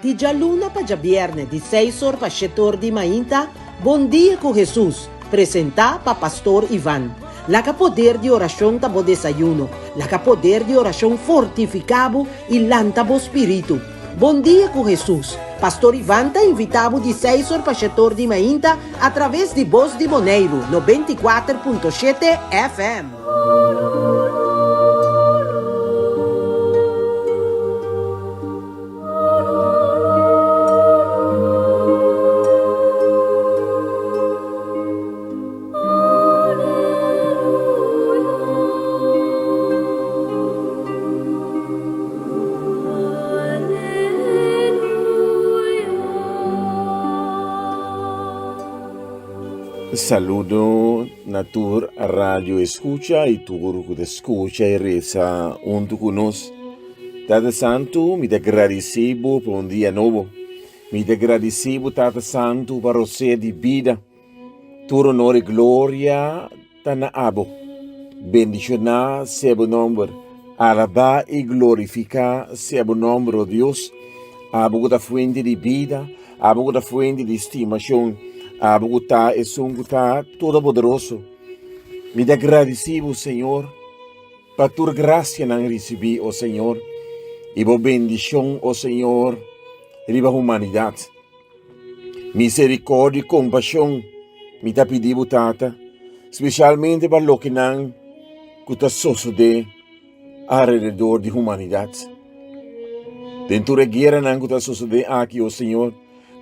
Di djaluna pa djabièrnè di seis or pa shete or di mainta, Bon Dia ku Hesus, presentá pa Pastor Ivan. Laga poder di orashon ta bo desayuno. Laga poder di orashon fortifiká bo i lanta bo spiritu. Bon Dia ku Hesus, Pastor Ivan ta invitá bo di seis or pa shete or di mainta atraves di Bos di Boneiru 94.7 FM. Saludo na tur radio escucha y tur cu ta escucha y reza hunto cu nos. Tata Santu, mi ta gradisí bo pa un dia nobo. Mi ta gradisí bo, Tata Santu, pa rosé di bida. Tur honor i gloria ta na abo. Bendishoná sea bo nòmber. Alabá i glorifiká sea bo nòmber, o Dios, abo ku ta fuente di bida, abo ku ta fuente di stimashon, abo ku ta esun ku ta todopoderoso. Mi ta gradisí bo, Señor. Pa tur grasianan risibí, o Señor, i bo bendishon, o Señor, riba humanidat. Miserikòrdia i kompashon mi ta pidi bo, Tata, spesialmente pa lokenan ku ta sosodé alrededor di humanidat. Den tur e gueranan ku ta sosodé aki, o Señor,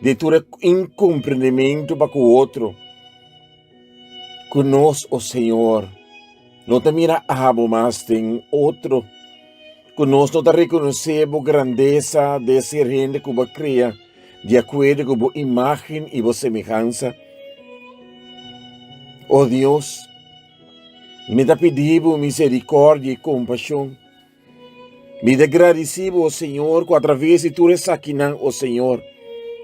den tur e inkomprendementu pa ku otro, Ku nos, o Señor, no ta mira abo mas den otro, ku nos no ta rekonosé bo grandesa de ser hende ku bo a krea di akuerdo ku bo imágen i bo semehansa. O Dios, mi ta pidi bo miserikòrdia i kompashon. Mi ta gradisí bo, o Señor, ku atraves di tur esakinan, o Señor,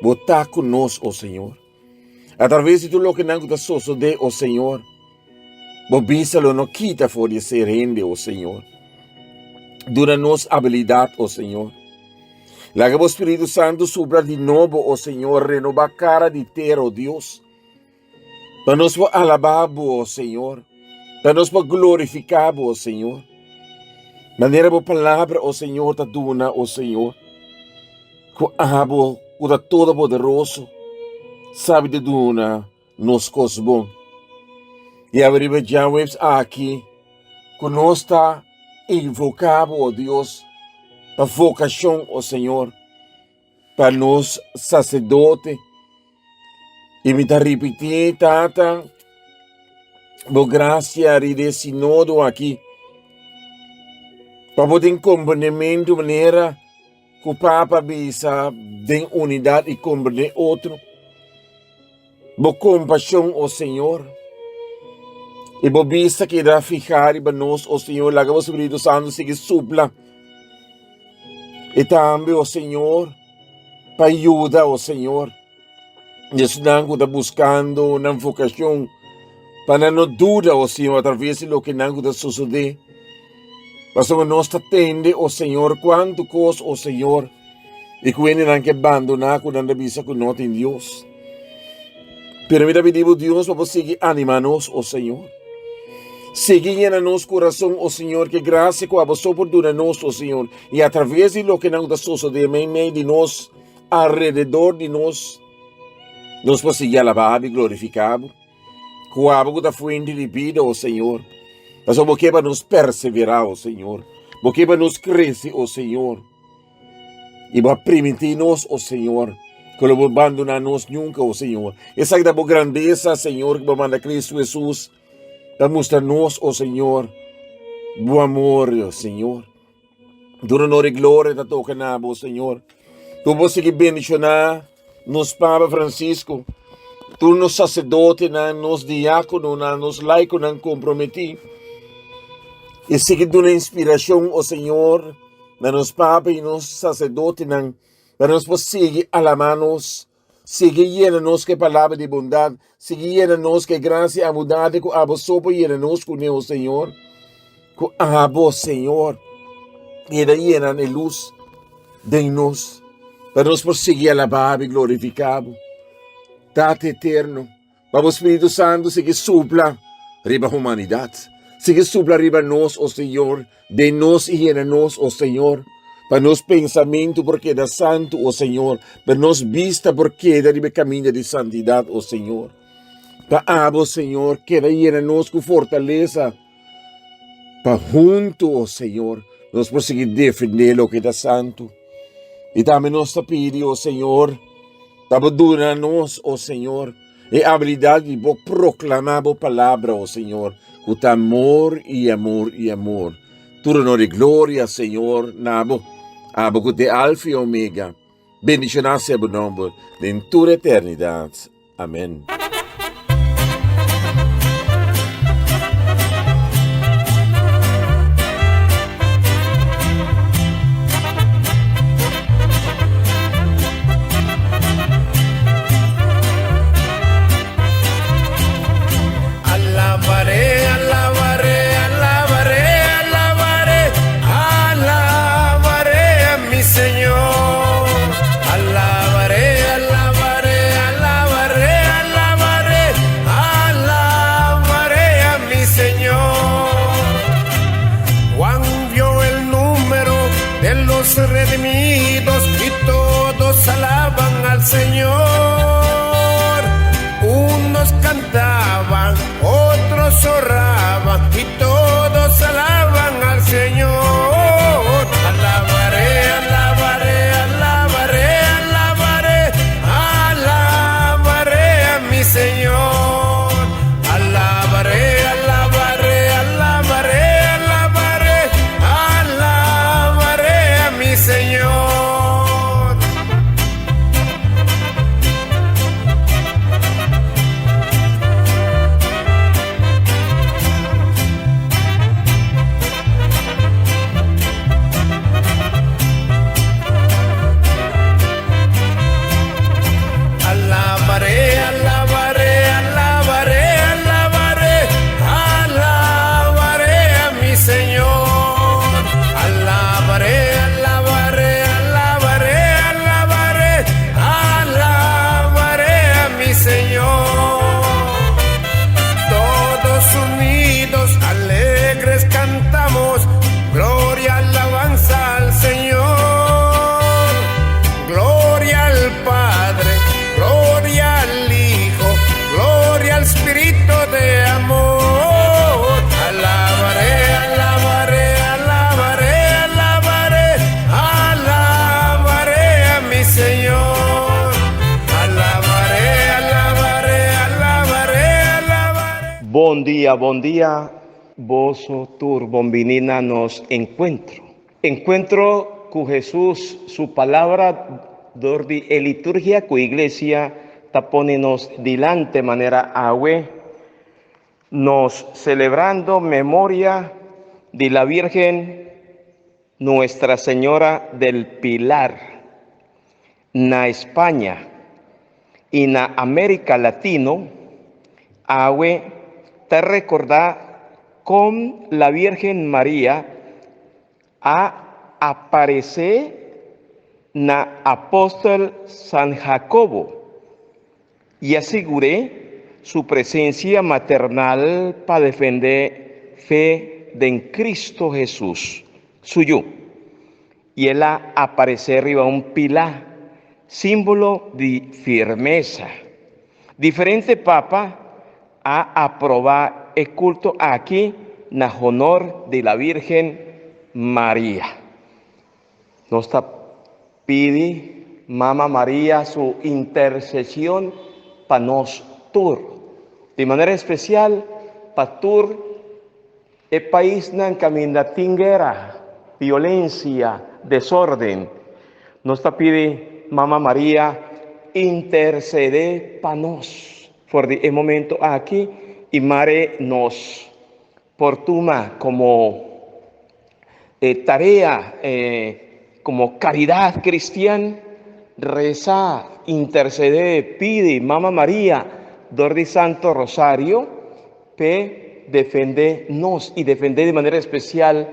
bo ta ku nos, o Señor. A traves di tur loke nan ku ta sosodé, o Señor, bo bista lo no kita for di ser hende, o Señor. Duna nos abilidat, o Señor. Laga bo Spiritu Santu supla di nobo, o Señor, renobá kara di tera, o Dios. Pa nos por alabá bo, o Señor. Pa nos por glorifiká bo, o Señor. Manera bo palabra, o Señor, ta duna, o Señor. Ku abo ku ta Todopoderoso sabi di duna nos kos bon. I awe riba djaweps aki ku nos ta invoká bo, o Dios, pa vokashon, o Señor, pa nos saserdote. I mi ta ripití, Tata, bo grasia riba e sinodo aki, pa bo tin komprendementu manera Ku Papa bisa den unidat i komprendé otro. Bo kompashon, o Señor, i bo bista keda fihá riba nos, o Señor, laga bo Spiritu Santu sigui supla. I tambe, o Señor, pa yuda, o Señor, esnan ku ta buskando nan vokashon, pa nan no duda, o Señor, atraves di loke nan ku ta sosodé. Pasobra nos ta tende, o Señor, kuantu kos, o Señor, i ku hendenan ke bandoná ku nan ta bisa ku no tin Dios. Pero mi ta pidi bo, Dios, pa bo sigui animá nos, o Señor. Sigui yena nos kurason, o Señor, ke grasia ku abo so por duna nos, o Señor, i atraves di loke nan ku ta sosodé meimei di nos, Alrededor di nos, nos por sigui alabá bo i glorifiká bo. Ku abo ku ta fuente di bida, o Señor. Pasobra bo ke pa nos perseverá, o Señor. Bo ke pa nos krese, o Señor. I bo a primintí nos, o Señor, ku lo bo bandoná nos nunka, o Señor. Esaki ta bo grandesa, Señor, ku bo a manda Kristu Hesus pa mustra nos, o Señor, bo amor, o Señor. Tur honor i gloria ta toka na bo, Señor. Ku bo sigui bendishoná nos Papa Francisco, tur nos saserdotenan, nos diákononan, nos laikonan komprometí. I sigui duna inspirashon, o Señor, na nos Papa i nos saserdotenan, pa nos por sigui alabá nos Sigui yena nos ku e palabra di bondat. Sigui yena nos ku e grasia abundante ku abo so por yena nos kuné, o Señor. Ku abo, Señor, keda yena e lus den nos. pa nos por sigui alabá bo i glorifiká bo. Tata Eterno, pa bo Spiritu Santu sigui supla riba humanidat, sigui supla riba nos, o Señor, den nos i yena nos, o Señor, pa nos pensamentu por keda santu, o Señor, pa nos bista por keda riba e kaminda di santidat, o Señor. Pa abo, Señor, keda yena nos ku fortalesa, Pa huntu, o Señor, nos por sigui defendé loke ta santu. I tambe nos ta pidi, o Señor, pa bo duna nos, o Señor, e abilidat di bo proklamá bo palabra, o Señor, ku ta amor i amor i amor. Tur honor i gloria, Señor, na bo, abo ku ta e Alfa i Omega. Bendishoná sea bo nòmber den tur eternidat. Amén. Alabaré, alabaré, alabaré, alabaré, alabaré a mi Señor. Alabaré, alabaré, alabaré, alabaré, alabaré a mi Señor. Juan vio el número de los redimidos y todos alaban al Señor. Unos cantaban, otros oraban y todos alaban al Señor. Alabaré, alabaré, alabaré, alabaré, alabaré a mi Señor. Alabaré, alabaré, alabaré, alabaré, alabaré a mi Señor. Alabaré, alabaré, alabaré, alabaré, alabaré a mi Señor. Alabaré, alabaré, alabaré, alabaré, alabaré a mi Señor. Todos unidos, alegres cantamos, gloria, alabanza al Señor. Gloria al Padre, gloria al Hijo, gloria al Espíritu de amor. Alabaré, alabaré, alabaré, alabaré, alabaré a mi Señor. Alabaré, alabaré, alabaré, alabaré. Bon dia, bon dia, boso tur bon bini na nos encuentro. Encuentro cu Jesús, su palabra dor di e liturgia cu iglesia ta pone nos dilante manera awe nos celebrando memoria di la Virgen Nuestra Señora del Pilar na España y na America Latino awe ta recorda con la Virgen Maria a aparece na Apostel San Jacobo y a sigur'é su presencia maternal pa defende fe den Cristo Jesús, su Yu. Y el a aparece riba un pilá, símbolo di firmesa. Diferente papa a aprobá e culto aki na honor di la Virgen Maria. Nos ta pidi Mama Maria su intercesion pa nos tur, di manera especial pa tur e paisnan caminda tin guera, violencia, desorden. Nos ta pidi Mama Maria intercede pa nos for di e momento aki y mare nos por tuma como e tarea, como caridad cristian, reza, intercede, pidi Mama Maria dor di Santo Rosario p'e defende nos y defende di manera especial.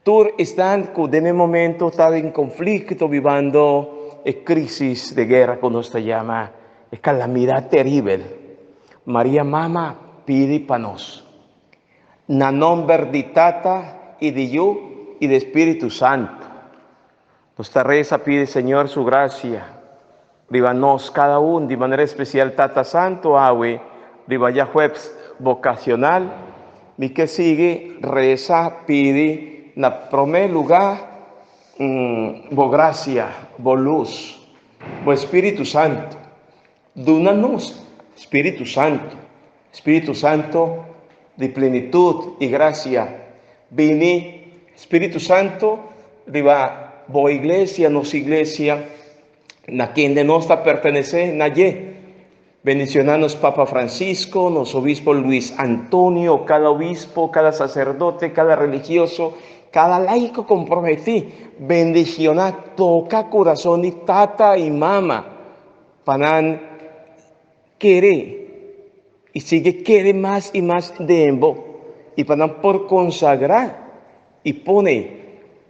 Tur esnan ku den e momento ta den konflikto bibando e krisis de guera ku nos ta yama e kalamidat teribel. Maria Mama pidi pa nos. Na nomber di Tata i di Yu i di Spiritu Santu. Nos ta resa pidi Señor su gracia riba nos cada un, di manera especial Tata Santo awe riba djahuebs vocacional. Mi ke sigui resa pidi na prome luga bo gracia, bo luz, bo Espiritu Santo. Duna nos Spiritu Santo, Spiritu Santo di plenitud y gracia, bini Spiritu Santo riba bo iglesia, nos iglesia, na kende nos ta pertenece na dje. Bendiciona nos Papa Francisco, nos Obispo Luis Antonio, cada obispo, cada sacerdote, cada religioso, cada laico comprometi. Bendiciona, toca curazon di tata y mama. Pa nan kere i sigui kere mas i mas den bo, i pa nan por konsagrá i pone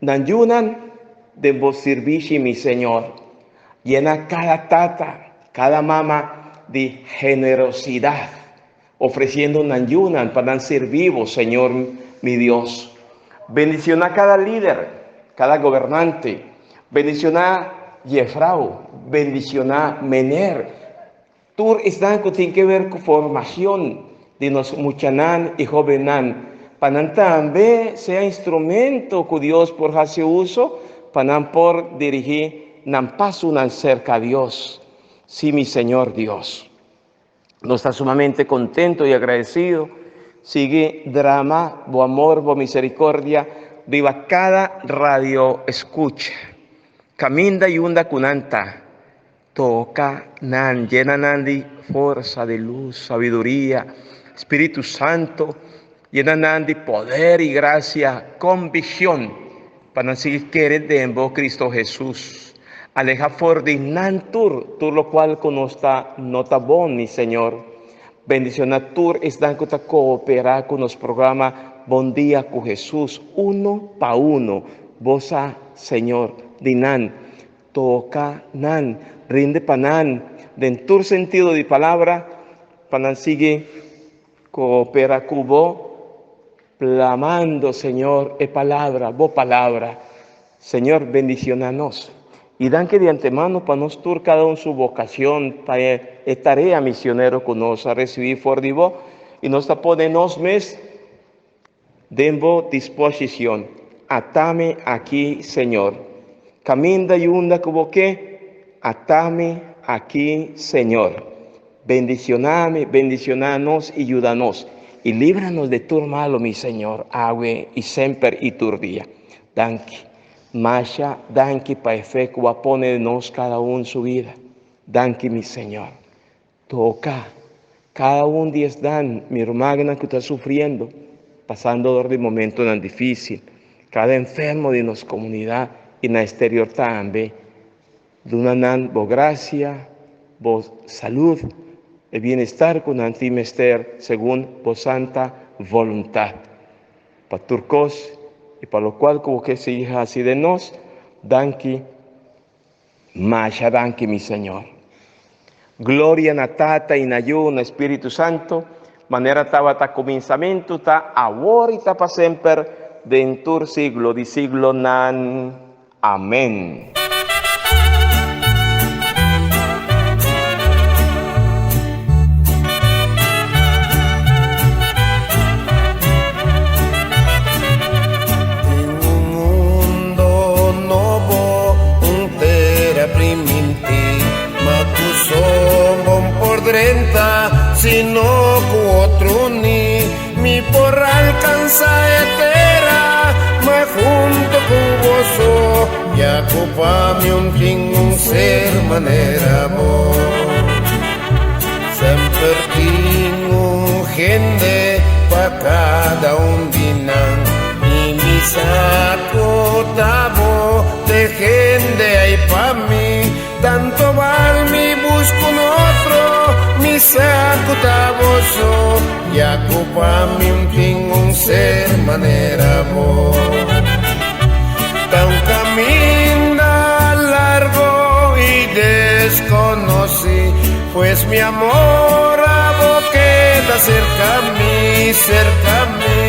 nan yunan den bo sirbishi, mi Señor. Yena kada tata, kada mama di generosidat, ofresiendo nan yunan pa nan sirbi bo, Señor mi Dios. Bendiciona cada lider, cada gobernante. Bendiciona jefrou, bendiciona mener. Tur esnan cu tin ke ver cu formacion di nos muchanan y hobennan, pa nan tambe sea instrumento cu Dios por haci uso pa nan por dirigi nan pasonan cerca Dios. Sí, mi Señor Dios. Nos ta sumamente contento y agradecido. Sigui drama bo amor, bo misericordia riba cada radio escucha. Caminda y unda cu nan ta, toca nan, llena nan di forsa, di luz, sabiduria, Spiritu Santo, llena nan di poder y gracia, conviccion, Pa nan sigui kere den bo Cristo Jesus. Aleha for di nan tur, tur locual cu nos ta no ta bon, mi Señor. Bendiciona tur esnan cu ta coopera cu nos programa Bon Dia cu Jesus, uno pa uno. Bo sa, Señor, di nan. Toca nan, rinde pa nan, den tur sentido di palabra, pa nan sigui coopera cu bo. Plamando, Señor, e palabra, bo palabra. Señor, bendiciona nos. Y danki di antemano pa nos tur cada un su vocacion, pa e e tarea misionero cu nos a recibi for di bo, y nos ta pone nos mes den bo disposicion. Atami aki, Señor. Caminda y unda cu bo ke, atami aki, Señor. Bendiciona mi, bendiciona nos y yuda nos, y libranos de tur malo, mi Señor, awe y semper y tur dia. Danki. Masha danki pa e fe cu a pone den nos cada un su vida. Danki, mi Señor. Toca cada un di esnan, mi rumannan cu ta sufriendo, pasando dor di momentonan dificil, cada enfermo di nos comunidad y na exterior tambe. Duna nan bo gracia, bo salud, e bienestar cu nan tin mester segun bo santa voluntad. Pa tur cos y pa locual cu bo ke sigui haci den nos, danki, masha danki mi Señor. Gloria na Tata y na Yu, na Spiritu Santo, manera tabata cuminsamentu, ta awor y ta pa semper, den tur siglo di siglonan. Amén. Den un mundo nobo, un tera primintí, ma ku so bon por drenta, sino ku otro ni. Mi por alcansa e tera, ma hunto cu boso, ya cu pa mi un tin un ser manera bo. Semper tin un hende pa cada un di nan, y mi sa cu ta bo t'e hende ay pa mi. Tanto bal mi busco un otro, mi sa cu ta bo so, ya cu pa mi un tin un ser manera bo. Pues mi amor abo keda serka mi, serka mi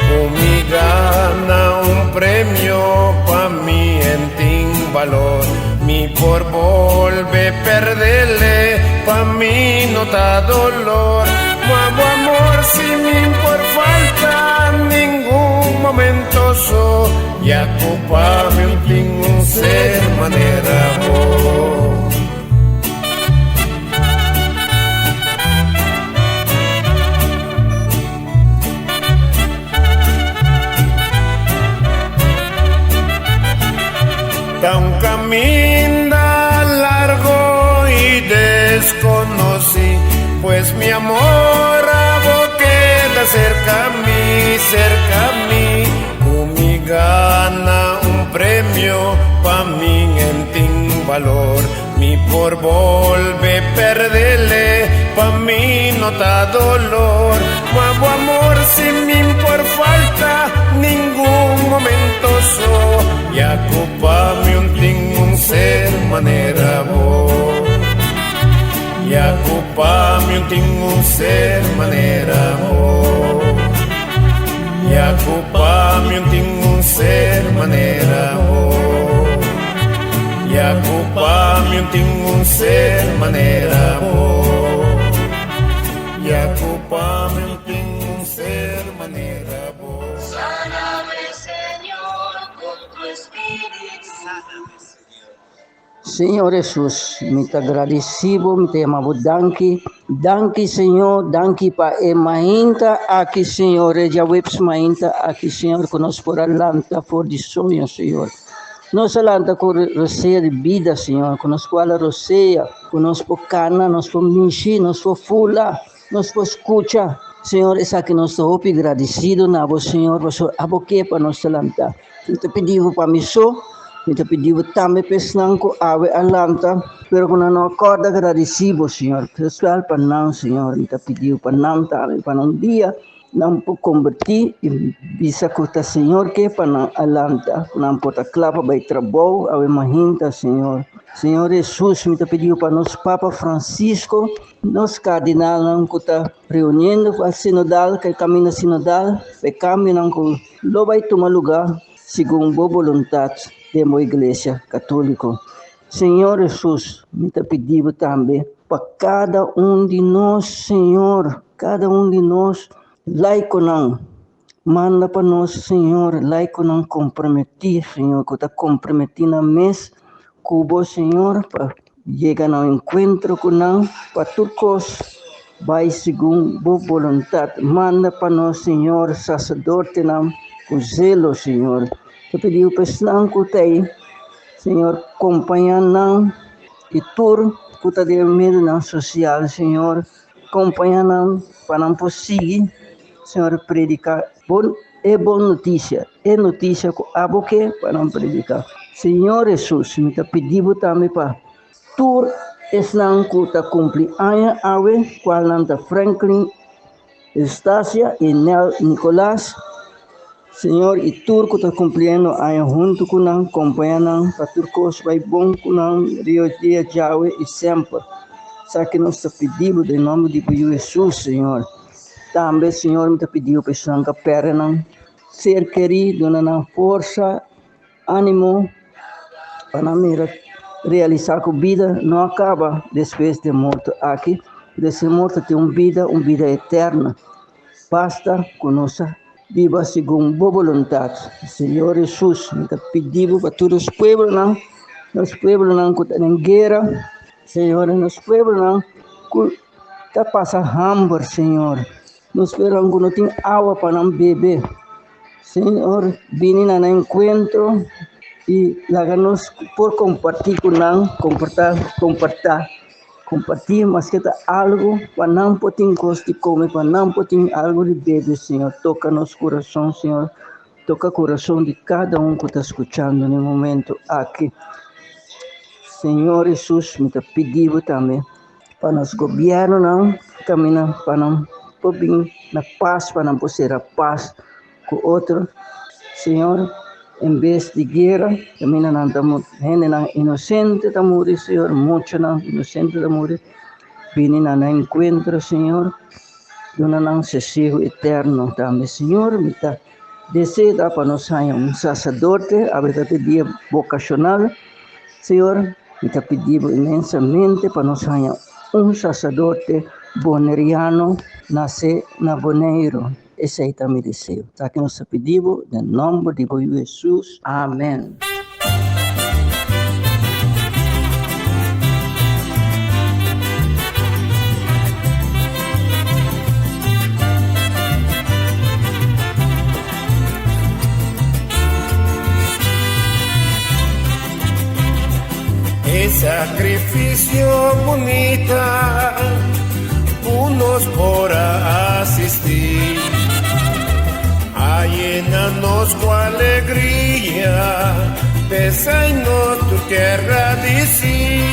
Ku mi gana un premio pa mi en tin balor Mi por bolbe perdele pa mi no ta dolor Ma bo amor si mi por falta ningun momento so Ya ku pa mi un tin un ser manera bo. Ta un caminda largo y desconocí, pues mi amor abo keda cerca mi, cerca mi, cu mi gana un premio pa mi en tin balor. Mi por bolbe perdele, pa mi no ta dolor. Ma bo amor si mi por falta ningun momento so. Ya cu pa mi un tin un ser manera bo. Ya cu pa mi un tin un ser manera bo. Ya cu pa mi un tin un ser manera bo. Ya cu pa mi un tin un ser manera bo. Ya cu pa mi un tin un ser manera bo. Sáname, Señor, con tu espíritu. Señor Jesus, mi ta gradisí bo, mi ta yama bo danki. Danki, Señor, danki pa e mainta aki, Señor, e djaweps mainta aki, Señor, ku nos por a lanta for di soño, Señor. Nos a lanta ku rosea di bida, Señor, ku nos por hala rosea, ku nos por kana, nos por mishi, nos por fula, nos por skucha. Señor, esaki nos ta hopi gradisido na bo, Señor, pasobra abo ke pa nos ta lanta. Mi ta pidi bo pa mi so, mi ta pidi bo tambe pa esnan ku awe a lanta, pero ku nan no a kòrda gradisí bo, Señor. Spesial pa nan, Señor, mi ta pidi bo pa nan tambe, pa nan un dia nan por kombertí i bisa ku ta Señor ke pa nan a lanta, ku nan por ta kla pa bai trabou awe mahinta, Señor. Señor Hesus, mi ta pidi bo pa nos Papa Francisco, Nos kardinalnan ku ta reuniendo ku a sinodal, ku e kaminda sinodal, pa e kambionan ku lo bai tuma lugá segun bo boluntat den bo Iglesia Katóliko. Señor Hesus, mi ta pidi bo tambe pa kada un di nos, Señor, kada un di nos laikonan, manda pa nos, Señor, laikonan komprometí, Señor, ku ta komprometí nan mes ku bo, Señor, pa Yega na un enkuentro ku nan pa tur kos bai segun bo boluntat. Manda pa nos, Señor, saserdotenan ku zelo, Señor. Ta pidi bo pa esnan ku ta ei, Señor, kompañá nan i tur ku ta den medionan sosial, Señor, kompañá nan pa nan por sigui, Señor, prediká bon e bon notisia, e notisia ku abo ke pa nan prediká. Señor Hesus, mi ta pidi bo tambe pa tur esnan ku ta kumpli aña awe, kualnan ta Franklin Eustacia i Nel Nicolas, Señor, i tur ku ta kumpliendo aña huntu ku nan, kompañá nan pa tur kos bai bon ku nan rio dia djawe i semper. Esaki nos ta pidi bo den nòmber di bo Yu Hesus, Señor. Tambe, Señor, mi ta pidi bo pa esnan ku a pèrdè nan ser kerí, duna nan forsa, ánimo, pa nan mira realisá ku bida no a kaba despues di e morto aki. Despues di morto tin un bida, un bida eterno. Basta ku nos a biba segun bo boluntat. Señor Hesus, mi ta pidi bo pa tur nos pueblonan, nos pueblonan ku ta den guera, Señor, nos pueblonan ku ta pasa hamber, Señor. Nos pueblonan ku no tin awa pa nan bebe. Señor, bini na nan enkuentro i laga nos por kompartí ku nan, komportá, kompartá, kompartí maske ta algu pa nan por tin kos di kome, pa nan por tin algu di bebe, Señor. Toka nos kurason, Señor. Toka kurason di kada un ku ta skuchando na e momento aki. Señor Hesus, mi ta pidi bo tambe pa nos gobiernonan camina pa nan por bin na paz, pa nan por cera paz cu otro. Señor, en bes di guera, camina nan ta hendenan inocente ta muri, Señor, muchanan inocente ta muri. Bini na nan enkuentro, Señor. Duna nan sosiegu eterno tambe, Señor. Mi ta desea pa nos haña un saserdote, awe ta dia bokashonal, Señor. Mi ta pidi bo inmensamente pa nos haña un saserdote boneriano nase na Boneiru. Esei ta mi deseo. Taki nos ta pidi bo den nòmber di bo Yu Hesus. Amen. E sacrificio bunita cu nos por a asisti a yena nos cu alegria, p'esey nos tur kier gradici.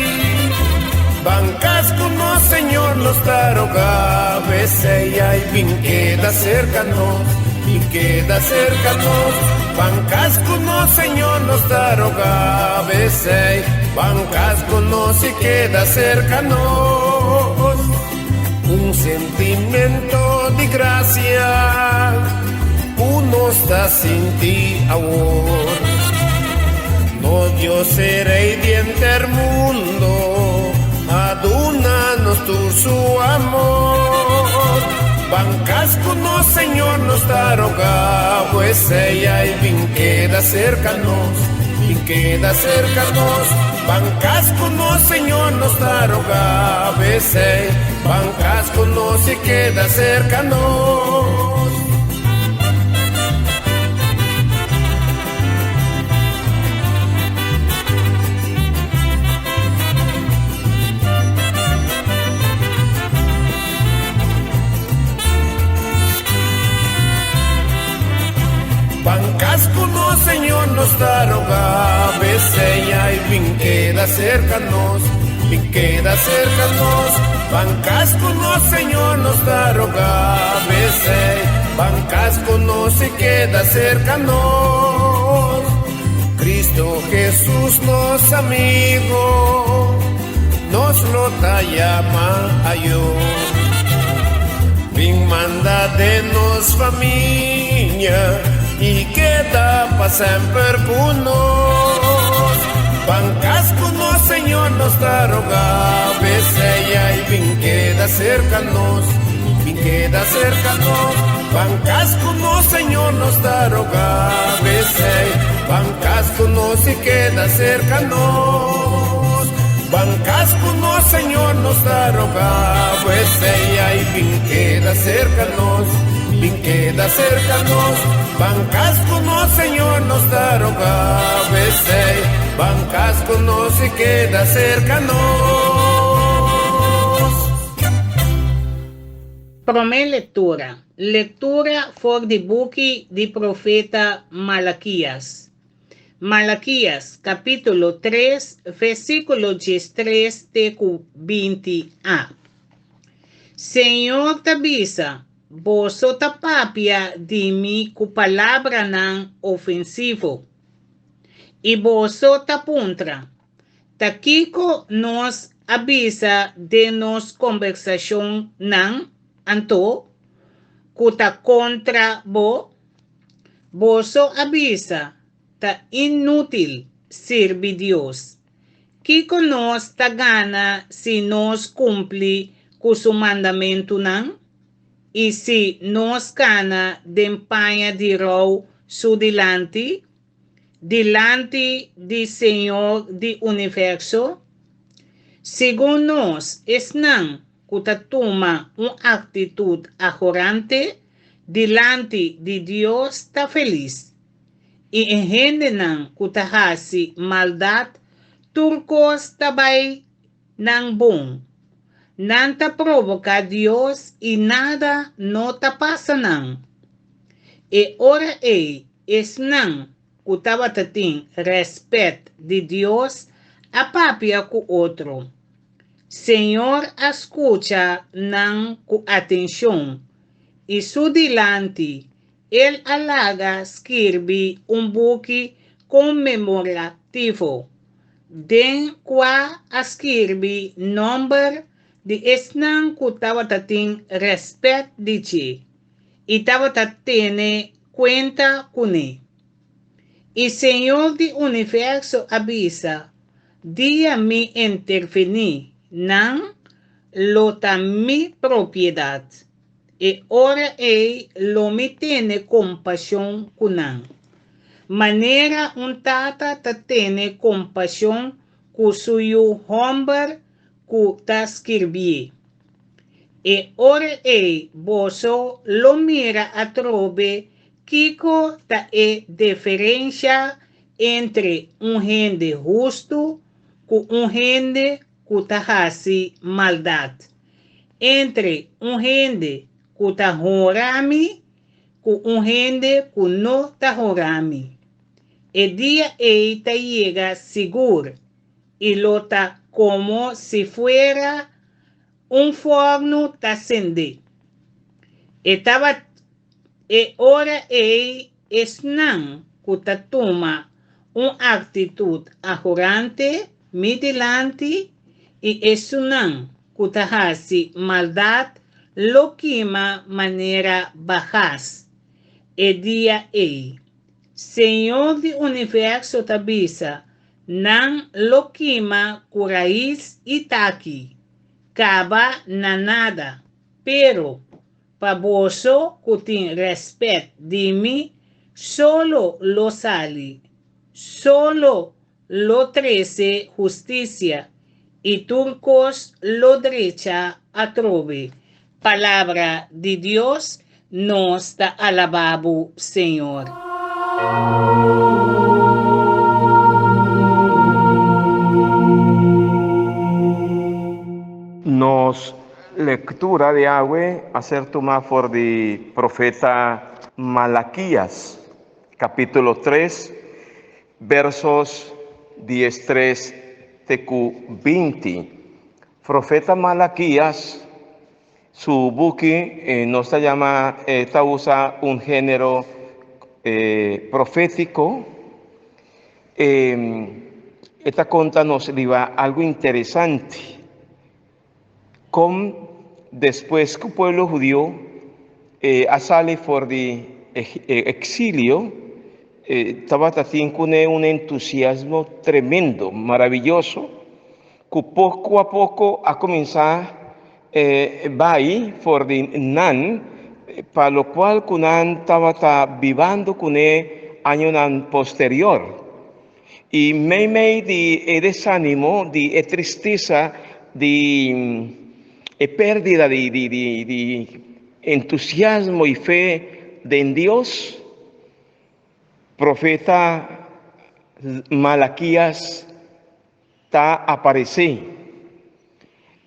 Ban cas cu nos Señor nos ta roga, p'esey ay bin keda cerca nos, bin keda cerca nos. Ban cas cu nos Señor nos ta roga, p'esey ban cas cu nos y keda cerca nos. Un sentimento di gracia cu nos ta sinti awor. Nos Dios e Rey di henter mundo a duna nos tur su amor. Ban cas cu nos Señor nos ta roga, pues ey ay bin keda cerca nos, bin keda cerca nos. Ban cas cu nos Señor nos ta roga, besey, ban cas cu nos y keda cerca nos. Ban cas cu nos Señor nos ta roga, besey ay bin keda cerca nos, bin keda cerca nos. Ban cas cu nos Señor nos ta roga, besey, ban cas cu nos y keda cerca nos. Cristo Jesus nos amigo, nos lo ta yama ayo. Bin manda den nos famia y keda pa semper cu nos. Ban cas cu nos Señor nos ta roga, p'esey ay bin keda cerca nos, bin keda cerca nos. Ban cas cu nos Señor nos ta roga, p'esey ban cas cu nos y keda cerca nos. Ban cas cu nos Señor nos ta roga, p'esey ay bin keda cerca nos, bin keda cerca nos. Ban cas cu nos Señor nos ta roga, p'esey ban cas cu nos y keda cerca nos. Promé lektura, Lektura for di buki di profeta Malakias. Malakias, kapítulo tres, versíkulo diestres te ku 20 a. Señor ta bisa, Boso ta papia di mi ku palabranan ofensivo. I boso ta puntra, Ta kiko nos a bisa den nos kombersashonnan anto ku ta kontra bo? Boso a bisa, Ta inútil sirbi Dios. Kiko nos ta gana si nos kumpli ku su mandamentunan i si nos kana den paña di rou su dilanti, dilanti di Señor di universo? Segun nos, esnan ku ta tuma un aktitut ahorante dilanti di Dios ta felis, i e hendenan ku ta hasi maldat tur kos ta bai nan bon. Nan ta provoká Dios i nada no ta pasa nan. E ora ei esnan ku tabata tin rèspèt di Dios a papia ku otro. Señor a skucha nan ku atenshon, i su dilanti El a laga skirbi un buki konmemorativo, den kua a skirbi nòmber di esnan ku tabata tin rèspèt di dje i tabata tene kuenta kuné. I Señor di universo a bisa, Dia mi intervení, nan lo ta mi propiedat. E ora ei lo mi tene kompashon ku nan, manera un tata ta tene kompashon ku su yu hòmber ku ta skirbié. E ora ei boso lo mira atrobe kiko ta e diferensha entre un hende hustu ku un hende ku ta hasi maldat, entre un hende ku ta honra mi ku un hende ku no ta honra mi. E dia ei ta yega sigur i lo ta komo si fuera un fòrnu ta sendé. E tabat e ora ei esnan ku ta tuma un aktitut ahorante mi dilanti i esunnan ku ta hasi maldat lo kima manera bagas e dia ei. Señor di universo ta bisa, Nan lo kima ku rais i taki, kaba na nada. Pero, pa boso ku tin rèspèt di mi, solo lo sali, solo lo trese hustisia, i tur kos lo drecha atrobe. Palabra di Dios, nos ta alabá bo, Señor. Nos lectura di awe a ser tuma for di profeta Malaquías, capítulo 3, versos 13 te cu 20. Profeta Malaquías su buki nos ta yama e ta usa un género profético. E ta konta nos riba algo interesante. Kon despues ku pueblo hudiu a sali for di eksilio, tabata tin kuné un entusiasmo tremendo, maraviyoso, ku poko a poko a kuminsá bai for di nan, pa lokual ku nan tabata bibando kuné añonan posterior. I meimei di e desánimo, di e tristesa, di e pérdida di di entusiasmo i fe den Dios, profeta Malakias ta aparesé.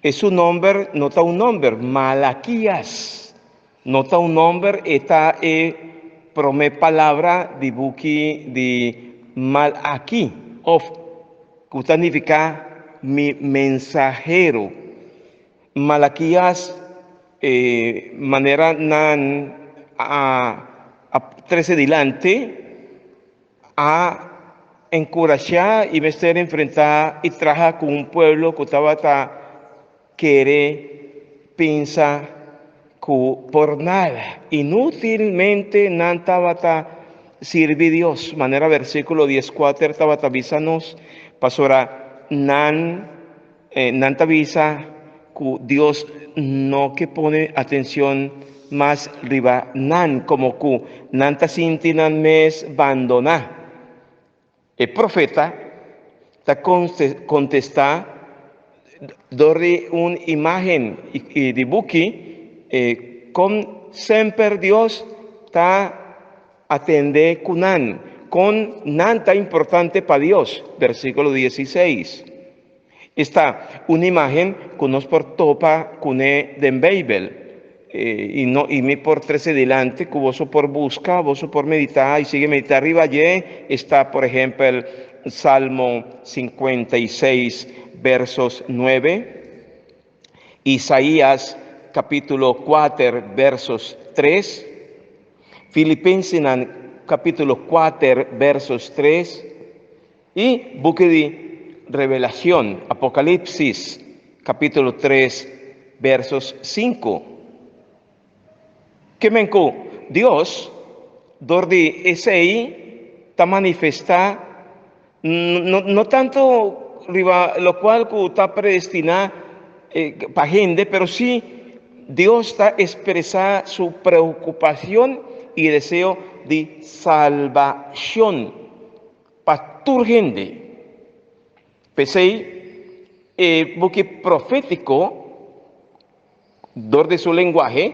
E su nòmber no ta un nòmber, Malakias no ta un nòmber, e ta e promé palabra di buki di Malaki, òf ku ta nifiká mi mensahero. Malakias, e manera nan a trese dilanti, A enkurashá i mester enfrentá i traha ku un pueblo ku tabata kere pensa ku por nada, inútilmente nan tabata sirbi Dios, manera versíkulo dieskuater tabata bisa nos, pasobra nan Nan ta bisa ku Dios no ke pone atenshon mas riba nan, komo ku nan ta sinti nan mes bandoná. E profeta ta kontestá dor di un imágen di buki kon semper Dios ta atendé ku nan, kon nan ta importante pa Dios, versíkulo diesiseis. Esta un imágen ku nos por topa kuné den Beibel. I no i mi por trese dilanti ku boso por buska, boso por meditá i sigui meditá riba dje. Esta por ehèmpel Salmo 56 versos 9, Isaías kapítulo 4 versos 3, Filipensenan kapítulo 4 versos 3 i buki di Revelacion, Apocalipsis, capítulo 3, versos 5. Ke men ku Dios dor di esei ta manifestá no no tantu riba lokual ku ta predestiná pa hende, pero sí Dios ta ekspresá su preokupashon i deseo di salbashon pa tur hende. P'esei e buki profétiko Dor di su lenguahe,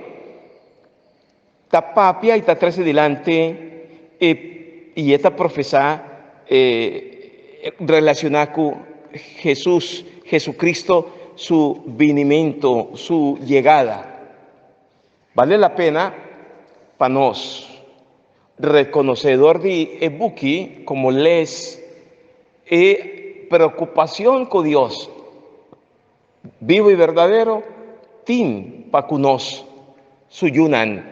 ta papia i ta trese dilanti e i e ta profesá e relashoná ku Hesus, Jesucristo, su binimentu, su yegada. Bale la pena pa nos rekonosé dor di e buki komo les e preokupashon ku Dios Bibu i berdadero tin pa ku nos, su yunan.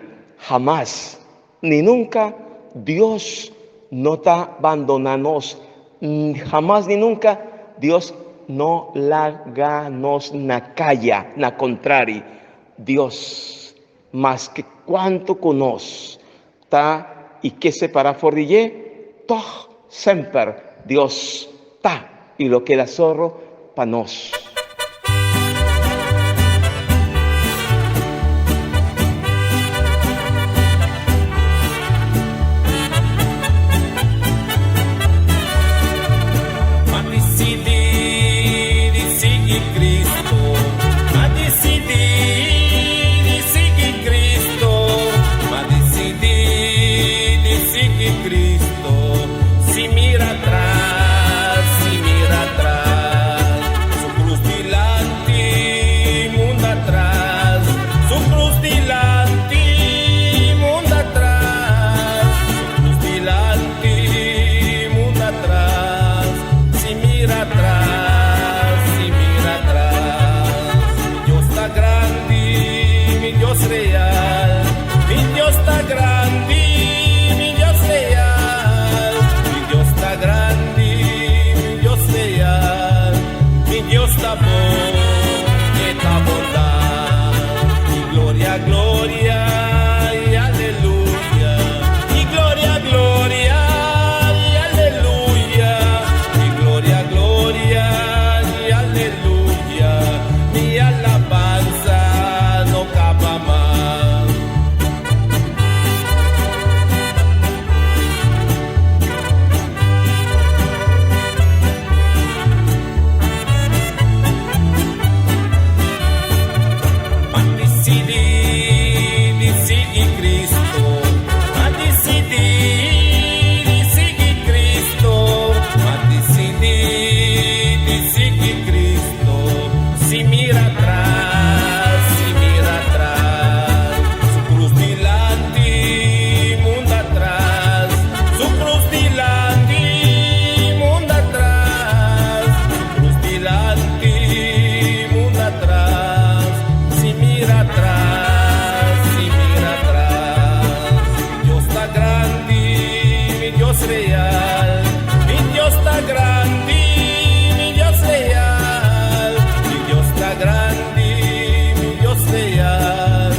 Hamas ni nunka Dios no ta bandoná nos. Hamas ni nunka Dios no laga nos na kaya. Na kontrari, Dios, maske kuantu ku nos ta i ke separá for di dje, tòg semper Dios ta i lo keda sòru pa nos. M'a disidí di sigui Cristo, m'a disidí di sigui Cristo, m'a disidí di sigui Cristo, sin mira atras, sin mira atras, su cruz dilanti, mundo atras, su cruz dilanti, mundo atras, su cruz dilanti, mundo atras, sin mira atras, sin mira atras, mi Dios ta grandi, mi Dios real, mi Dios ta grandi, mi Dios real, mi Dios ta grandi, mi Dios real, mi Dios ta bon, e ta bondad. Y gloria, gloria y aleluya, y gloria, gloria y aleluya, y gloria, gloria y aleluya, mi alabanza no caba mas. M'a disidí di sigui Cristo, m'a disidí di sigui Cristo, m'a disidí di sigui Cristo, sin mira atras, sin mira atras, su cruz dilanti, mundo atras, su cruz dilanti, mundo atras, su cruz dilanti, mundo atras, sin mira atras, sin mira atras. Mi Dios ta grandi, mi Dios real, mi Dios ta grandi, mi Dios real, mi Dios ta grandi, mi Dios real,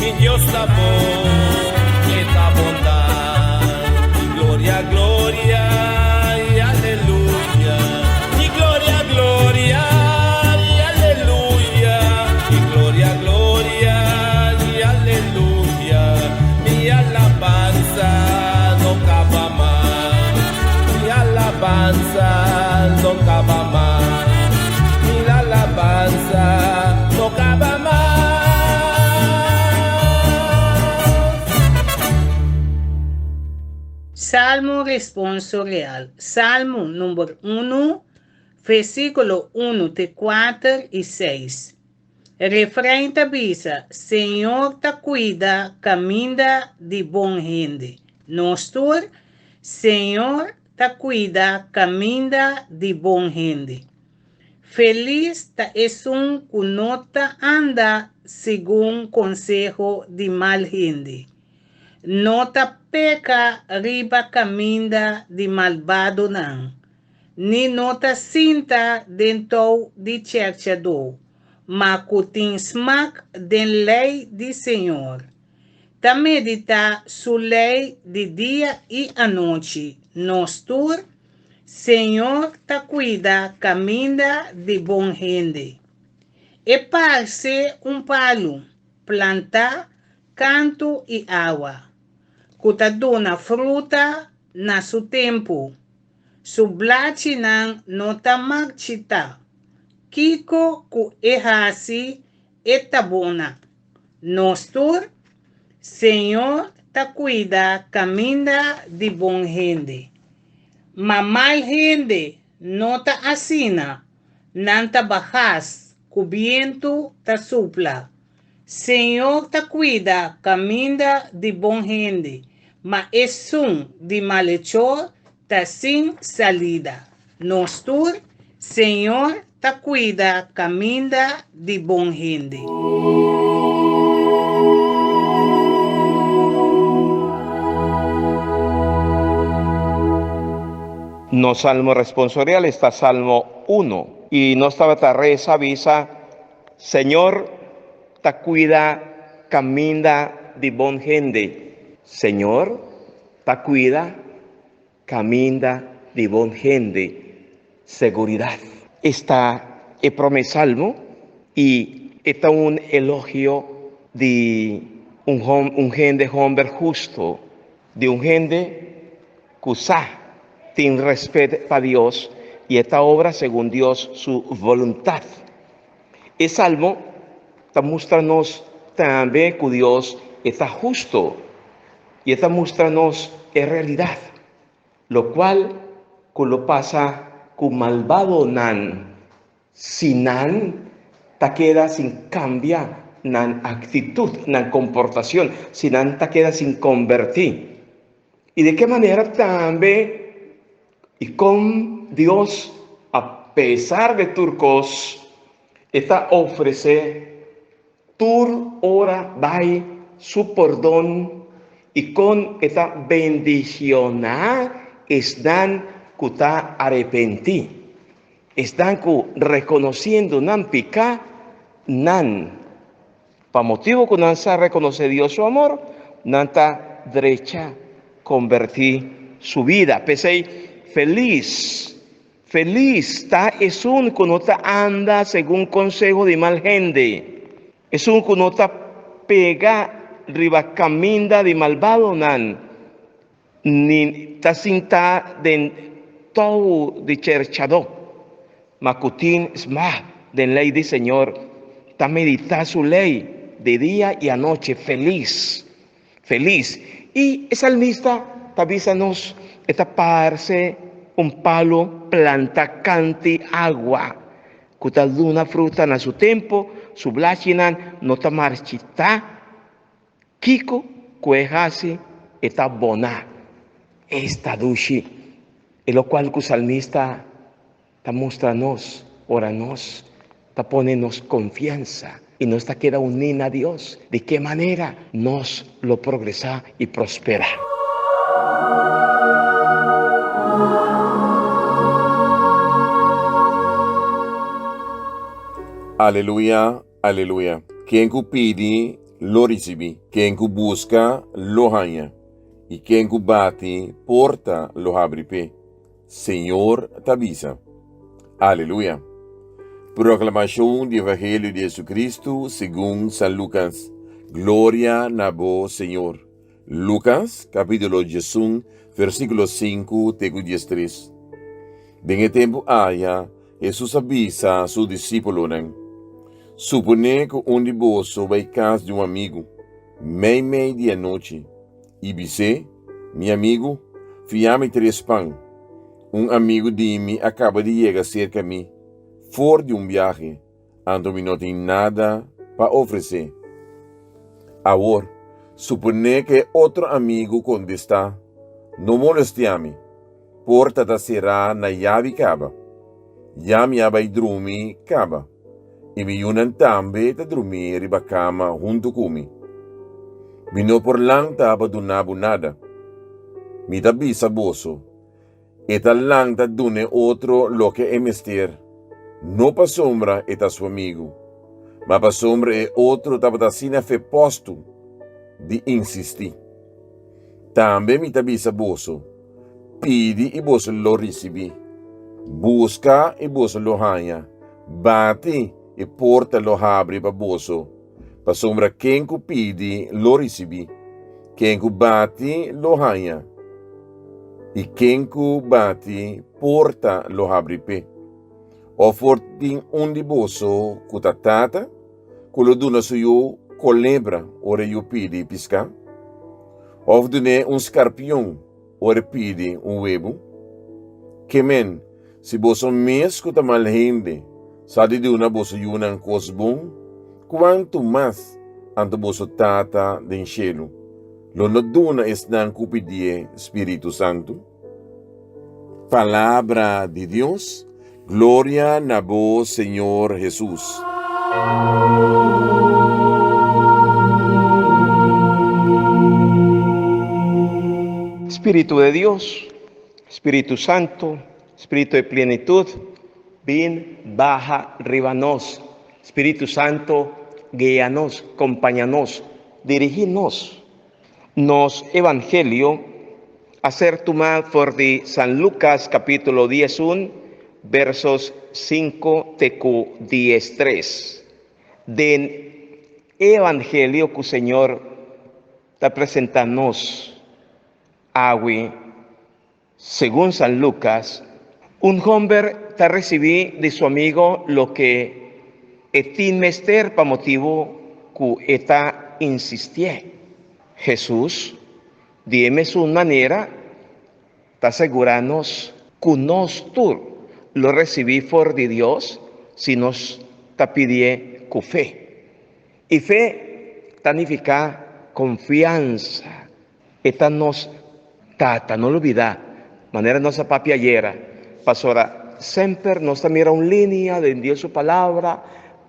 mi Dios ta bon, e ta bondad. Y gloria, gloria y aleluya, y gloria, gloria y aleluya, y gloria, gloria y aleluya, mi alabanza no caba mas, mi alabanza no caba mas, mi alabanza no caba mas. Salmo Responsorial, Salmo number unu, versíkulo unu te kuater i seis. Refrein ta bisa, Señor ta kuida kaminda di bon hende. Nos tur, Señor ta kuida kaminda di bon hende. Felis ta esun ku no ta anda segun konseho di mal hende, no ta peka riba kaminda di malbadonan, ni no ta sinta den tou di chèrchadó. ma ku tin smak den lei di Señor. Ta meditá su lei di dia i anochi. Nos tur, Señor ta kuida kaminda di bon hende. E parse un palu plantá kantu i awa, ku ta duna fruta na su tempu. Su blachinan no ta marchitá. Kiko ku e hasi, e ta bona. Nos tur, Señor ta kuida kaminda di bon hende. Ma mal hende no ta asina, nan ta bagas ku bientu ta supla. Señor ta kuida kaminda di bon hende, ma esun di malechor ta sin salida. Nos tur, Señor ta kuida kaminda di bon hende. Nos salmo responsorial esta Salmo uno, i nos tabata resa bisa, Señor ta cuida caminda di bon hende. Señor ta cuida caminda di bon hende. Seguridad. Esta e prome salmo y e ta un elogio di un un hende homber husto, di un hende cu sa tin respet pa Dios y e ta obra segun Dios su voluntad. E salmo ta mustra nos tambe ku Dios e ta husto i e ta mustra nos e realidat, lokual ku lo pasa ku malbadonan si nan ta keda sin kambia nan aktitut, nan komportashon, si nan ta keda sin kombertí. I di ke manera tambe I kon Dios, a pesar de tur kos, e ta ofresé tur ora bai su pordon i kon e ta bendishoná esnan ku ta arepentí, esnan ku rekonosiendo nan piká, nan, pa motibu ku nan sa rekonosé Dios su amor, nan ta drecha kombertí su bida. P'esei, felis, felis ta esun ku no ta anda segun konseho di mal hende, esun ku no ta pega riba kaminda di malbadonan, ni ta sintá den tou di cherchadó, ma ku tin smak den lei di Señor, ta meditá su lei di dia i anochi, felis, felis. I e salmista ta bisa nos, e ta parse un palu plantá kant'i agua, ku ta duna fruta na su tempu, su blachinan no ta marchitá. Kiko ku e hasi e ta bona, esta dushi, e lokual ku salmista ta mustra nos ora nos ta pone nos konfiansa i nos ta keda uní na Dios, di ke manera nos lo progresá i prosperá. Aleluya, aleluya. Ken ku pidi, lo risibí, ken ku buska, lo haña, i ken ku bati porta lo habri p'e. Señor ta bisa. Aleluya! Proklamashon di Evangelio di Jesucristo segun San Lukas. Gloria na bo, Señor. Lukas, kapítulo 11, versíkulo 5 te ku 13. Den e tempu aya, Hesus a bisa su disípulonan, Suponé ku un di boso bai kas di un amigu meimei di anochi i bis'é, Mi amigu, fia mi tres pan. Un amigu di mi a kaba di yega serka mi for di un biahe, anto mi no tin nada pa ofresé. Awor, suponé ku e otro amigu kontestá, No molestiá mi. Porta ta será na yabi kaba. Ya mi a bai drumi kaba, i mi yunan tambe ta drumi riba kama huntu ku mi. Mi no por lanta pa duna bo nada. Mi ta bisa boso, e ta lanta duna e otro loke e mester, no pasobra e ta su amigu. Ma pasobra e otro tabata asina fepostu di insistí. Tambe mi ta bisa boso, pidi i boso lo risibí, buska i boso lo haña, bati i porta lo habri pa boso. Pasobra ken ku pidi lo risibí, ken ku bati lo haña, i ken ku bati porta lo habri p'e. Òf por tin un di boso ku ta tata ku lo duna su yu kolebra ora e yu pidi piská? Òf dun'é un skarpion ora e pidi un webu? Ke men, si boso mes ku ta mal hende sa di duna boso yunan kos bon, kuantu mas anto boso Tata den shelu lo no duna esnan ku pidié spiritu santu? Palabra di Dios, Gloria na bo, Señor Hesus. Spiritu de Dios, Spiritu Santo, Spiritu de plenitud, bin baha riba nos. Spiritu Santo, guia nos, compaña nos, dirigi nos. Nos Evangelio a ser tumá for di San Lucas capítulo 11, versos 5 te cu 13. Den e Evangelio cu Señor ta presenta nos awe, Segun San Lucas, un homber ta recibi di su amigo loke e tin mester pa motibu cu e ta insistié. Jesus, di e mesun manera, ta segura nos cu nos tur lo recibi for di Dios si nos ta pidié cu fe. Y fe ta nifica confiansa. E ta nos Tata, no lubidá, manera nos a papia ayera, pasobra semper nos ta mira un linia den Dios su Palabra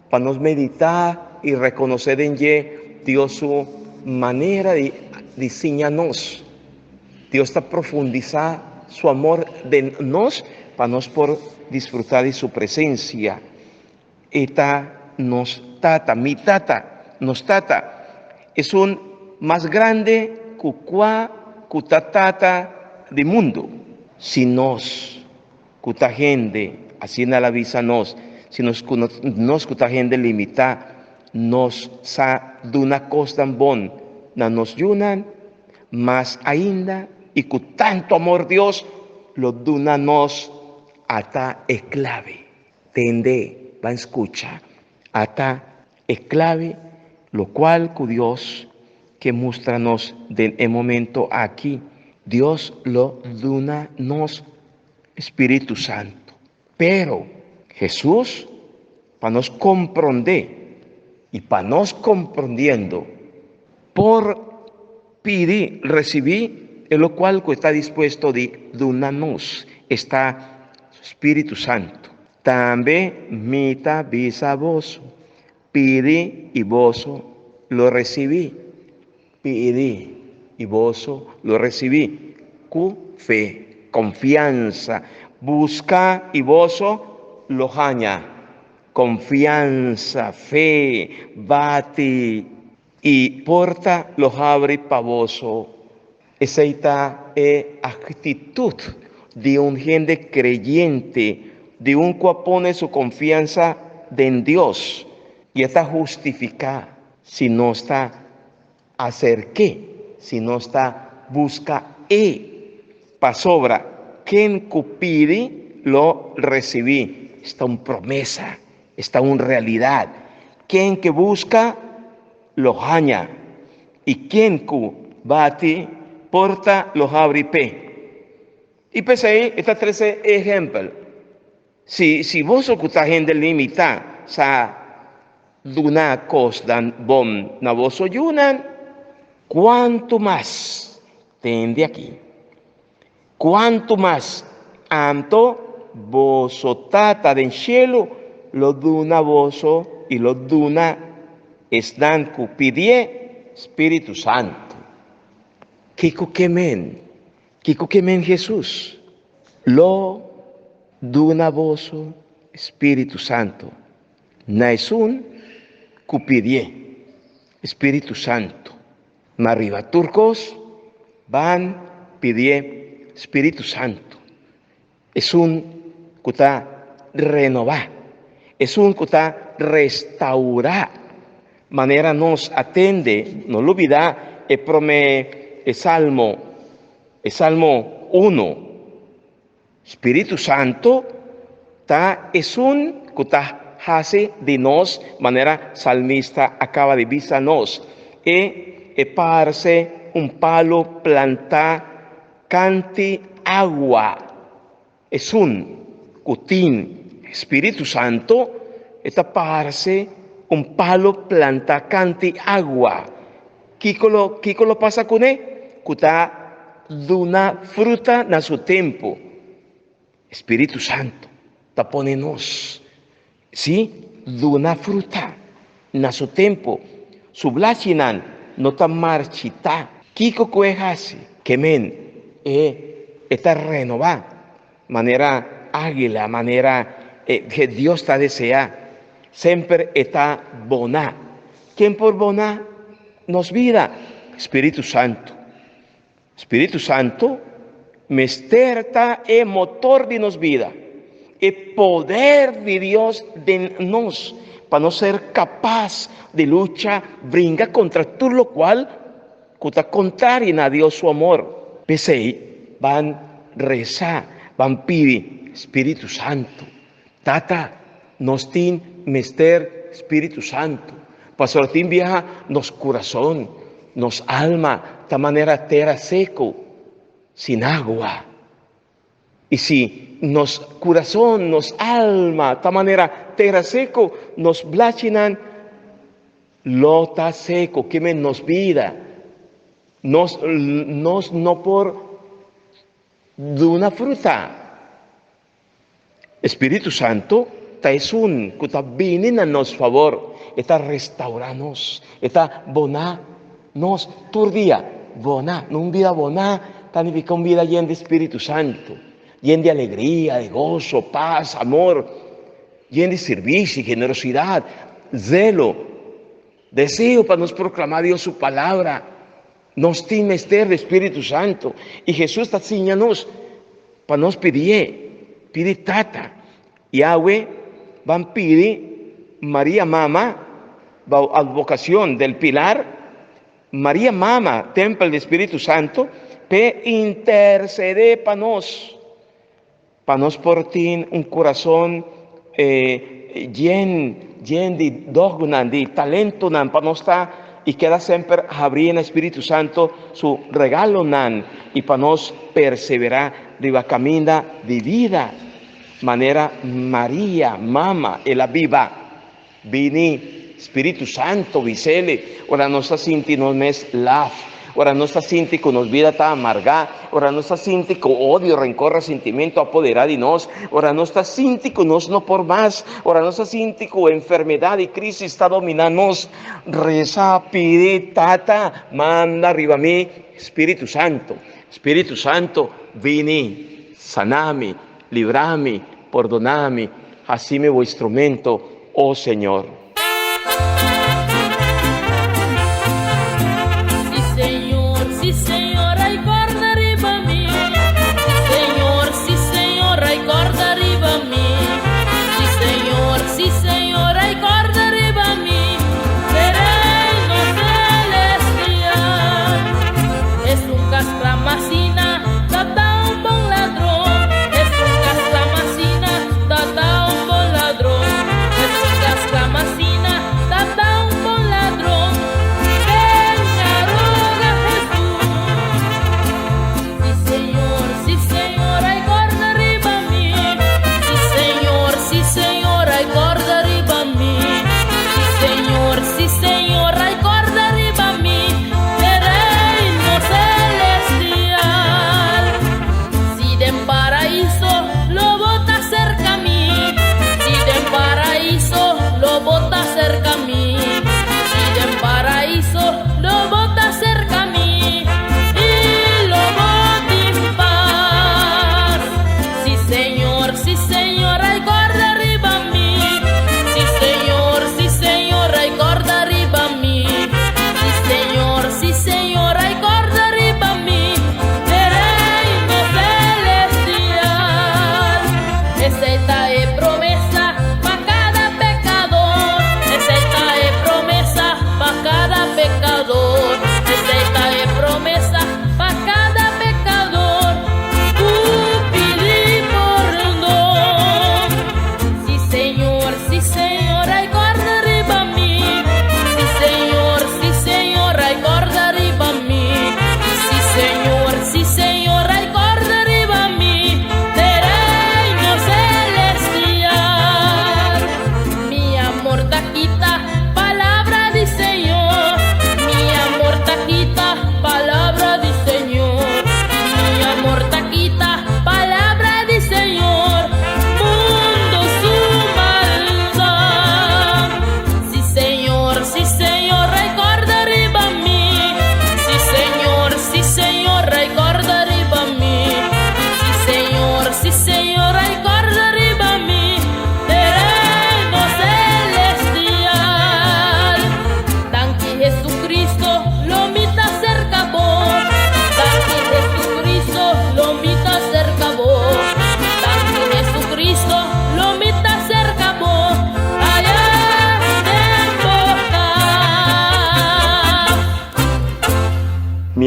pa nos meditá i rekonosé den dje Dios su manera di di siña nos. Dios ta profundisá su amor den nos pa nos por disfrutá di su presensia. E ta nos Tata, mi Tata, nos Tata, esun mas grande ku kua ku ta tata di mundu. Si nos ku ta hende, asina el a bisa nos, si nos ku nos ku ta hende limitá, nos sa duna kosnan bon na nos yunan, mas ainda i ku tantu amor Dios lo duna nos ata e klave. Tende, ban skucha. Ata e klave, lokual ku Dios ke mustra nos den e momento aki. Dios lo duna nos Spiritu Santu. Pero Hesus, pa nos komprondé i pa nos komprondiendo por pidi risibí e lokual ku e ta dispuesto di duna nos, esta Spiritu Santu. Tambe mi ta bisa boso, pidi i boso lo risibí, pidi i boso lo risibí, ku fe, konfiansa, buska i boso lo haña, konfiansa, fe, bati I porta lo habri pa boso. Esei ta e aktitut di un hende kreyente, di un ku a pone su konfiansa den Dios i e ta hustifiká si nos ta aserk'é, si nos ta buska E. Pasobra ken ku pidi lo risibí. Esta un promesa. Esta un realidat. Ken ke buska, lo haña, i ken ku bati porta lo habri p'e. I p'esei e ta trese e ehèmpel, Si si boso ku ta hende limitá sa duna kosnan bon na boso yunan, kuantu mas tende aki? Kuantu mas anto boso Tata den shelu lo duna boso i lo duna esnan ku pidié Spiritu Santu. Kiko ke men? Kiko ke men Hesus lo duna boso Spiritu Santu? Na esun. ku pidié Spiritu Santu. Ma riba tur kos, ban pidié Spiritu Santu, esun ku ta renobá, esun ku ta restaurá. Manera nos a tende, no lubidá e promé e salmo, e Salmo uno. Spiritu Santu ta esun ku ta hasi di nos manera salmista a kaba di bisa nos, E e parse un palu plantá kanti agua. Esun ku tin Spiritu Santu e ta parse un palu plantá kanti agua. Kiko lo kiko lo pasa kuné? Ku ta duna fruta na su tempu. Spiritu Santu ta pone nos, sí, duna fruta na su tempu. Su blachinan no ta marchitá. Kiko ku e hasi? Ke men e e ta renobá manera águila, manera e Dios ta deseá. Semper e ta boná. Ken por boná nos bida? Spiritu Santu. Spiritu Santu mester ta e motor di nos bida, e poder di Dios den nos pa nos ser kapas di lucha, bringa kontra tur lokual ku ta kontrari na Dios su amor. P'esei, ban resa, ban pidi Spiritu Santu. Tata, nos tin mester Spiritu Santu, pasobra tin biaha nos kurason, nos alma ta manera tera seku, sin agua. I si nos kurason, nos alma ta manera tera seku, nos blachinan lo ta seku, kimen nos bida. Nos, nos no por duna fruta. E Spiritu Santu ta esun ku ta bini na nos fabor, e ta restaurá nos, e ta boná nos tur dia. Boná, un bida boná ta nifiká un bida yen di Spiritu Santu, yen di alegria, di goso, pas, amor, yen di sirbishi, generosidat, zelo, deseo pa nos proklamá Dios su Palabra. Nos tin mester di Spiritu Santu, i Hesus ta siña nos pa nos pidié, pidi Tata. Yahweh ban pidi Maria Mama bou advocacion del Pilar, Maria Mama, Tempel di Spiritu Santu, p'e intercede pa nos. Pa nos por tin un kurason yen yen di dognan, di talentonan, pa nos ta i keda semper habrí na Spiritu Santo su regalonan i pa nos perseverá riba kaminda di bida manera Maria, mama, el a biba. Bini, Spiritu Santo, bis'El, ora nos ta sinti nos mes laf, ora nos ta sinti ku nos bida ta amargá, ora nos ta sinti ku odio, renkor, resentimentu a poderá di nos, ora nos ta sinti ku nos no por mas, ora nos ta sinti ku enfermedat i krísis ta dominá nos, resa, pidi, Tata, manda riba mi Spiritu Santo. Spiritu Santo, bini, saná mi, Libra mi, pordona mi, haci mi bo instrumento, oh Señor. Si Señor, si Señor, ay corda riba mi. Si Señor, si Señor, ay corda riba mi. Si Señor, si Señor, ay corda riba mi. E reino celestial es un casclamasina. Ta ta un bon ladron. Esun ta sklama asina, ta ta un bon ladron. Esun ta sklama asina, ta ta.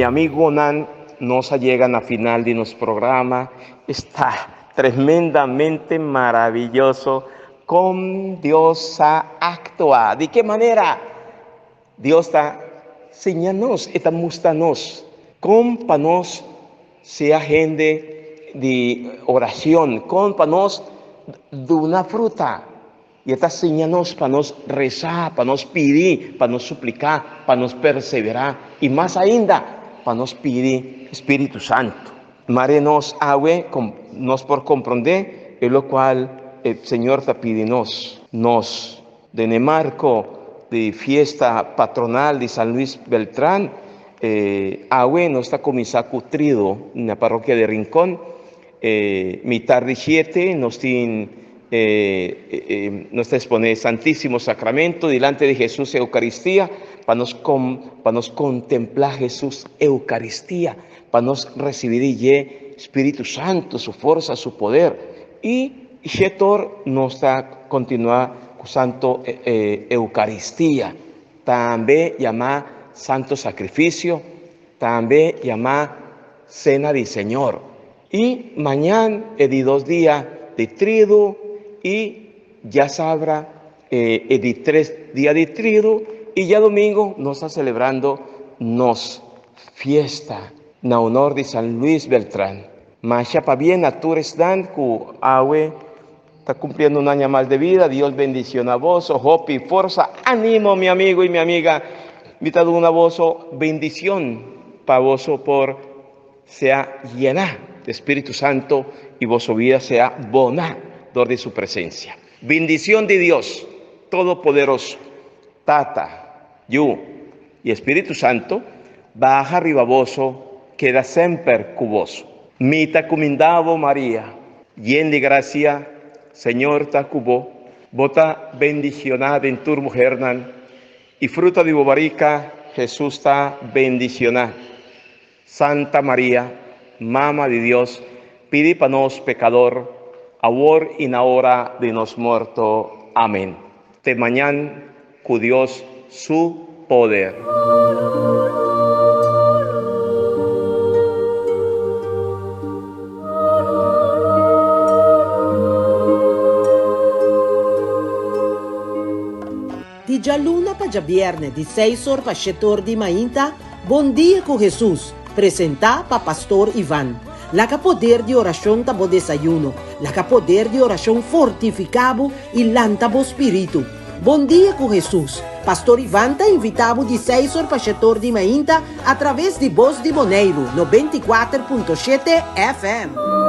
Mi amigonan, nos a yega na final di nos programa. Esta tremendamente maravilloso con Dios a actua. Di ke manera? Dios ta siña nos, e ta mustra nos con pa nos sea hende di oracion, con pa nos duna fruta. I e ta siña nos pa nos resa, pa nos pidi, pa nos supliká, pa nos perseverá i mas ainda pa nos pidi Spiritu Santu. Mare nos awe nos por komprondé e lokual e Señor ta pidi nos. Nos, den e marko di fiesta patronal di San Luis Beltrán, awe nos ta kuminsá ku trido na parokia di Rincon. E mitar di siete nos tin nos ta expone Santísimo Sacramento dilante di Jesús Eucaristía pa nos pa nos contempla Jesús Eucaristía, pa nos recibi di dje Spiritu Santo, su forsa, su poder. Y shetor nos ta continua cu Santo Eucaristía, tambe yama Santo Sacrificio, Tambe yamá Sena di Señor. I mañan e di dos dia di tridu i djasabra e di tres dia di tridu i djadumingu nos ta selebrando nos fiesta na honor di San Luis Beltrán. Masha pabien na tur esnan ku awe ta kumpliendo un aña mas de vida. Dios bendiciona boso, hopi forsa, animo mi amigo y mi amiga. Mi ta duna boso bendicion pa boso por sea llena de Spiritu Santo y boso vida sea bona dor di su presencia. Bendicion di Dios Todopoderoso, Tata, Yu y Spiritu Santo baha riba boso keda semper ku boso. Mi ta kuminda bo, Maria, yen di grasia, Señor ta ku bo. Bo ta bendisioná den tur muhernan, i fruta di bo barika, Hesus, ta bendisioná. Santa Maria, Mama di Dios, pidi pa nos pekador, awor i na ora di nos morto. Amen. Te mañan ku Dios su poder. Di djaluna pa djabierne di seis or pa shete or di mainta, Bon Dia ku Hesus, presentá pa Pastor Ivan. Laga poder di orashon ta bo desayuno, laga poder di orashon fortifiká bo i lanta bo spiritu. Bon Dia ku Hesus, Pastor Ivan ta invitá bo di seis or pa shete or di mainta atraves di Bos di Boneiru, 94.7 FM.